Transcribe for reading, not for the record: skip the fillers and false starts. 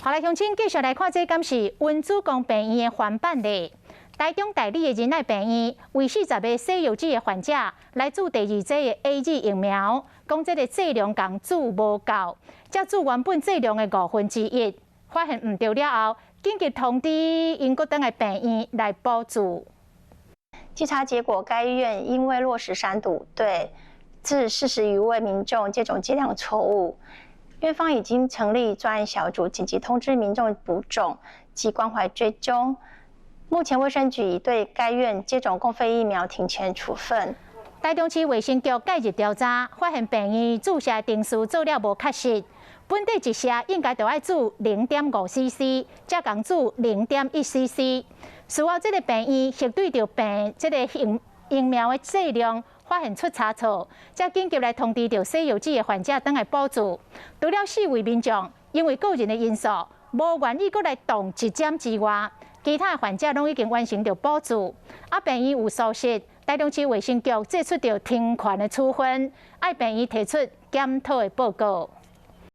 好來，鄉親繼續來看這敢是溫主公病院的翻版咧。台中大里的仁愛病院為40個西藥劑的患者來注第二劑的 AZ 疫苗，講這个劑量共注無夠，才注原本劑量的1/5，發現毋對了後，緊急通知𪜶閣轉來病院來補注。稽查結果，該醫院因為落實三讀，對致40餘位民眾接種劑量錯誤，院方已經成立專案小組，緊急通知民眾補種及關懷追蹤。目前衛生局已對該院接種公費疫苗停權處分。台中市衛生局介入調查，發現病院注射程序做了無確實，本底一射應該著愛注0.5 cc，才共注0.1 cc。事後這个病院核對著病這个疫苗的劑量，發現出差錯，才緊急來通知著西藥劑的患者轉來補注。除了四位民眾因為個人的因素，無願意閣來動一針之外，其他患者攏已經完成著補注。啊，病院有疏失，台中市衛生局祭出著停權的處分，愛病院提出檢討的報告。